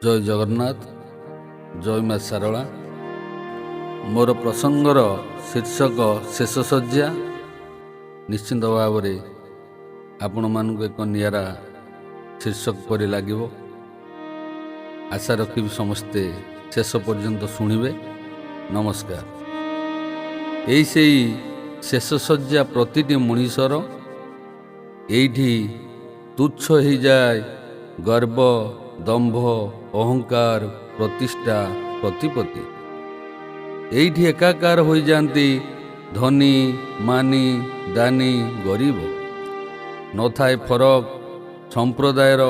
ଜୟ ଜଗନ୍ନାଥ, ଜୟ ମା ଶାରଳା। ମୋର ପ୍ରସଙ୍ଗର ଶୀର୍ଷକ ଶେଷ ଶଯ୍ୟା। ନିଶ୍ଚିନ୍ତ ଭାବରେ ଆପଣମାନଙ୍କୁ ଏକ ନିଆରା ଶୀର୍ଷକ ପରି ଲାଗିବ। ଆଶା ରଖିବି ସମସ୍ତେ ଶେଷ ପର୍ଯ୍ୟନ୍ତ ଶୁଣିବେ। ନମସ୍କାର। ଏଇ ସେଇ ଶେଷ ଶଯ୍ୟା ପ୍ରତିଟି ମଣିଷର। ଏଇଠି ତୁଚ୍ଛ ହେଇଯାଏ ଗର୍ବ, ଦମ୍ଭ, ଅହଙ୍କାର, ପ୍ରତିଷ୍ଠା, ପ୍ରତିପତ୍ତି। ଏଇଠି ଏକାକାର ହୋଇଯାଆନ୍ତି ଧନୀ, ମାନୀ, ଦାନୀ, ଗରିବ। ନଥାଏ ଫରକ ସମ୍ପ୍ରଦାୟର,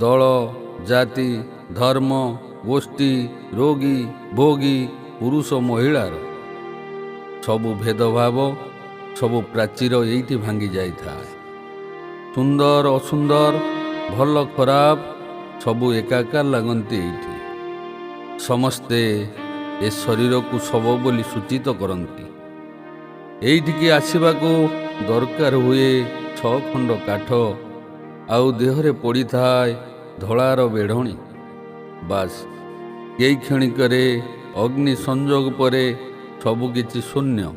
ଦଳ, ଜାତି, ଧର୍ମ, ଗୋଷ୍ଠୀ, ରୋଗୀ, ଭୋଗୀ, ପୁରୁଷ, ମହିଳାର। ସବୁ ଭେଦଭାବ, ସବୁ ପ୍ରାଚୀର ଏଇଠି ଭାଙ୍ଗି ଯାଇଥାଏ। ସୁନ୍ଦର, ଅସୁନ୍ଦର, ଭଲ, ଖରାପ ସବୁ ଏକାକାର ଲାଗନ୍ତି ଏଇଠି। ସମସ୍ତେ ଏ ଶରୀରକୁ ଶବ ବୋଲି ସୂଚିତ କରନ୍ତି। ଏଇଠିକି ଆସିବାକୁ ଦରକାର ହୁଏ ଛଅ ଖଣ୍ଡ କାଠ ଆଉ ଦେହରେ ପଡ଼ିଥାଏ ଧଳାର ବେଢ଼ଣୀ। ବାସ୍, କେଇ କ୍ଷଣିକରେ ଅଗ୍ନି ସଂଯୋଗ ପରେ ସବୁକିଛି ଶୂନ୍ୟ,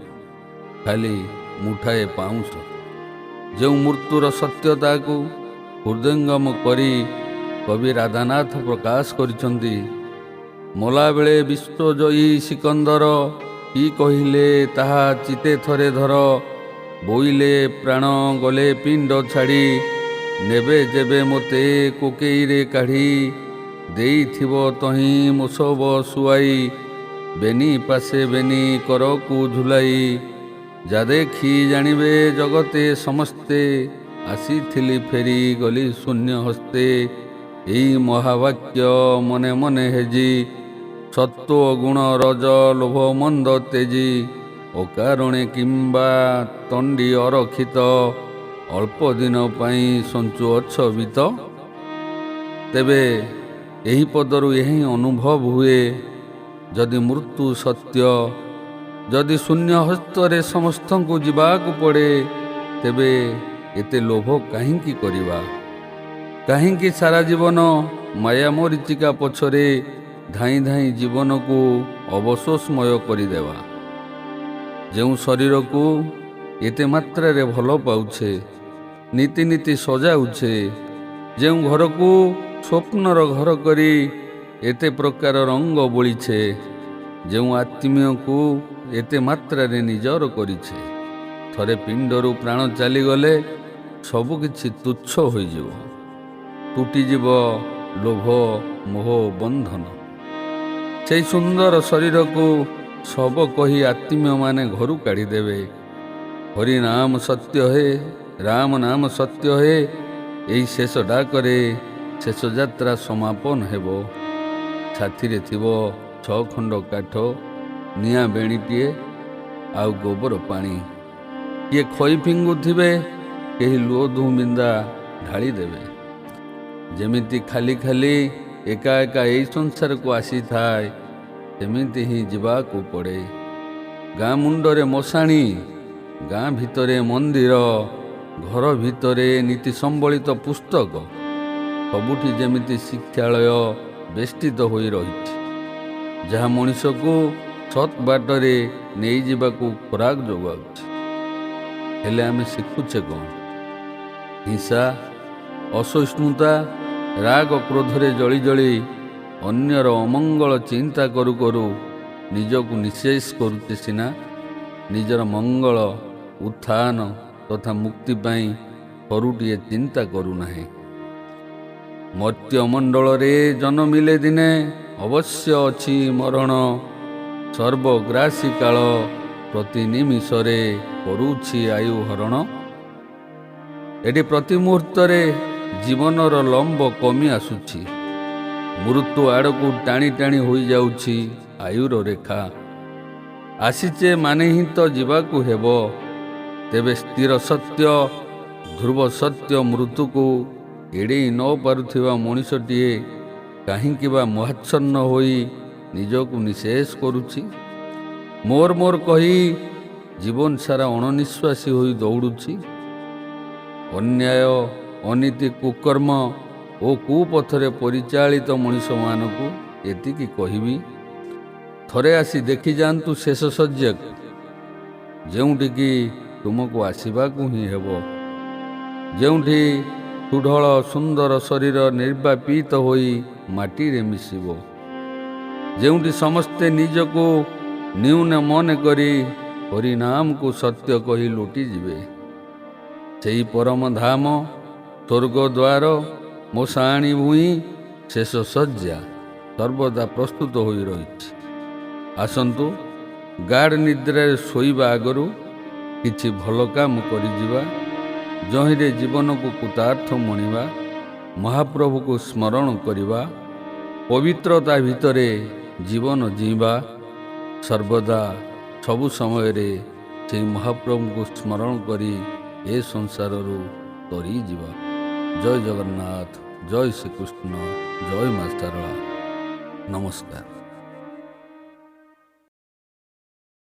ଖାଲି ମୁଠାଏ ପାଉଁଶ। ଯେଉଁ ମୃତ୍ୟୁର ସତ୍ୟତାକୁ ହୃଦୟଙ୍ଗମ କରି କବି ରାଧାନାଥ ପ୍ରକାଶ କରିଛନ୍ତି, ମଲାବେଳେ ବିଶ୍ୱଜୟୀ ସିକନ୍ଦର କି କହିଲେ ତାହା ଚିତେ ଥରେ ଧର। ବୋଇଲେ ପ୍ରାଣ ଗଲେ ପିଣ୍ଡ ଛାଡ଼ି, ନେବେ ଯେବେ ମୋତେ କୋକେଇରେ କାଢ଼ି, ଦେଇଥିବ ତହିଁ ମୋ ଶବ ଶୁଆଇ, ବେନି ପାଶେ ବେନି କରକୁ ଝୁଲାଇ, ଯା ଦେଖି ଜାଣିବେ ଜଗତେ ସମସ୍ତେ, ଆସିଥିଲି ଫେରି ଗଲି ଶୂନ୍ୟ ହସ୍ତେ। ଏଇ ମହାବାକ୍ୟ ମନେ ମନେ ହେଜି, ସତ୍ୱ ଗୁଣ ରଜ ଲୋଭ ମନ୍ଦ ତେଜି, ଅକାରଣେ କିମ୍ବା ତଣ୍ଡି ଅରକ୍ଷିତ, ଅଳ୍ପ ଦିନ ପାଇଁ ସଞ୍ଚୁ ଅଛ ବିତ। ତେବେ ଏହି ପଦରୁ ଏହି ଅନୁଭବ ହୁଏ, ଯଦି ମୃତ୍ୟୁ ସତ୍ୟ, ଯଦି ଶୂନ୍ୟ ହସ୍ତରେ ସମସ୍ତଙ୍କୁ ଯିବାକୁ ପଡ଼େ, ତେବେ ଏତେ ଲୋଭ କାହିଁକି କରିବା? କାହିଁକି ସାରା ଜୀବନ ମାୟା ମରିଚିକା ପଛରେ ଧାଇଁ ଧାଇଁ ଜୀବନକୁ ଅବଶୋଷମୟ କରିଦେବା? ଯେଉଁ ଶରୀରକୁ ଏତେ ମାତ୍ରାରେ ଭଲ ପାଉଛେ, ନୀତି ନୀତି ସଜାଉଛେ, ଯେଉଁ ଘରକୁ ସ୍ୱପ୍ନର ଘର କରି ଏତେ ପ୍ରକାର ରଙ୍ଗ ବୋଳିଛେ, ଯେଉଁ ଆତ୍ମୀୟକୁ ଏତେ ମାତ୍ରାରେ ନିଜର କରିଛେ, ଥରେ ପିଣ୍ଡରୁ ପ୍ରାଣ ଚାଲିଗଲେ ସବୁକିଛି ତୁଚ୍ଛ ହୋଇଯିବ, ତୁଟିଯିବ ଲୋଭ ମୋହ ବନ୍ଧନ। ସେଇ ସୁନ୍ଦର ଶରୀରକୁ ଶବ କହି ଆତ୍ମୀୟମାନେ ଘରୁ କାଢ଼ିଦେବେ। ହରି ନାମ ସତ୍ୟ ହେ, ରାମ ନାମ ସତ୍ୟ ହେ, ଏଇ ଶେଷ ଡାକରେ ଶେଷ ଯାତ୍ରା ସମାପନ ହେବ। ଛାତିରେ ଥିବ ଛଅ ଖଣ୍ଡ କାଠ, ନିଆଁ ବେଣୀଟିଏ ଆଉ ଗୋବର ପାଣି। କିଏ ଖଇ ଫିଙ୍ଗୁଥିବେ, କେହି ଲୁହ ବିନ୍ଦା ଢାଳି ଦେବେ। ଯେମିତି ଖାଲି ଖାଲି ଏକା ଏକା ଏଇ ସଂସାରକୁ ଆସିଥାଏ, ସେମିତି ହିଁ ଯିବାକୁ ପଡ଼େ। ଗାଁ ମୁଣ୍ଡରେ ମଶାଣି, ଗାଁ ଭିତରେ ମନ୍ଦିର, ଘର ଭିତରେ ନୀତି ସମ୍ବଳିତ ପୁସ୍ତକ, ସବୁଠି ଯେମିତି ଶିକ୍ଷାଳୟ ବେଷ୍ଟିତ ହୋଇ ରହିଛି, ଯାହା ମଣିଷକୁ ସତ୍ ବାଟରେ ନେଇଯିବାକୁ ଖୋରାକ ଯୋଗାଉଛି। ହେଲେ ଆମେ ଶିଖୁଛେ କ'ଣ? ହିଂସା, ଅସହିଷ୍ଣୁତା, ରାଗ କ୍ରୋଧରେ ଜଳି ଜଳି ଅନ୍ୟର ଅମଙ୍ଗଳ ଚିନ୍ତା କରୁ କରୁ ନିଜକୁ ନିଃଶେଷ କରୁଛେ ସିନା, ନିଜର ମଙ୍ଗଳ, ଉତ୍ଥାନ ତଥା ମୁକ୍ତି ପାଇଁ ଥରୁଟିଏ ଚିନ୍ତା କରୁନାହିଁ। ମର୍ତ୍ତ୍ୟମଣ୍ଡଳରେ ଜନମିଲେ ଦିନେ ଅବଶ୍ୟ ଅଛି ମରଣ, ସର୍ବଗ୍ରାସୀ କାଳ ପ୍ରତି ନିମିଷରେ କରୁଛି ଆୟୁ ହରଣ। ଏଠି ପ୍ରତି ମୁହୂର୍ତ୍ତରେ ଜୀବନର ଲମ୍ବ କମି ଆସୁଛି। ମୃତ୍ୟୁ ଆଡ଼କୁ ଟାଣି ଟାଣି ହୋଇଯାଉଛି ଆୟୁର ରେଖା। ଆସିଛେ ମାନେ ହିଁ ତ ଯିବାକୁ ହେବ। ତେବେ ସ୍ଥିର ସତ୍ୟ, ଧ୍ରୁବ ସତ୍ୟ ମୃତ୍ୟୁକୁ ଏଡ଼େଇ ନ ପାରୁଥିବା ମଣିଷଟିଏ କାହିଁକି ବା ମୋହାଚ୍ଛନ୍ନ ହୋଇ ନିଜକୁ ନିଃଶେଷ କରୁଛି? ମୋର ମୋର କହି ଜୀବନ ସାରା ଅଣନିଶ୍ୱାସୀ ହୋଇ ଦୌଡ଼ୁଛି। ଅନ୍ୟାୟ, ଅନୀତି, କୁକର୍ମ ଓ ଓ କୁପଥରେ ପରିଚାଳିତ ମଣିଷମାନଙ୍କୁ ଏତିକି କହିବି, ଥରେ ଆସି ଦେଖିଯାଆନ୍ତୁ ଶେଷ ଶଯ୍ୟାକୁ, ଯେଉଁଠିକି ତୁମକୁ ଆସିବାକୁ ହିଁ ହେବ, ଯେଉଁଠି ସୁଢଳ ସୁନ୍ଦର ଶରୀର ନିର୍ବାପିତ ହୋଇ ମାଟିରେ ମିଶିବ, ଯେଉଁଠି ସମସ୍ତେ ନିଜକୁ ନ୍ୟୁନ ମନେ କରି ହରିନାମକୁ ସତ୍ୟ କହି ଲୁଟିଯିବେ। ସେଇ ପରମ ଧାମ, ସ୍ୱର୍ଗଦ୍ୱାର, ମଶାଣି ଭୂଇଁ, ଶେଷ ଶଯ୍ୟା ସର୍ବଦା ପ୍ରସ୍ତୁତ ହୋଇ ରହିଛି। ଆସନ୍ତୁ, ଗାଢ଼ ନିଦ୍ରାରେ ଶୋଇବା ଆଗରୁ କିଛି ଭଲ କାମ କରିଯିବା, ଯହିଁରେ ଜୀବନକୁ କୃତାର୍ଥ ମଣିବା, ମହାପ୍ରଭୁକୁ ସ୍ମରଣ କରିବା, ପବିତ୍ରତା ଭିତରେ ଜୀବନ ଜୀଇବା। ସର୍ବଦା ସବୁ ସମୟରେ ସେଇ ମହାପ୍ରଭୁଙ୍କୁ ସ୍ମରଣ କରି ଏ ସଂସାରରୁ ତରିଯିବା। ଜୟ ଜଗନ୍ନାଥ, ଜୟ ଶ୍ରୀକୃଷ୍ଣ, ଜୟ ମା ଶାରଳା। ନମସ୍କାର।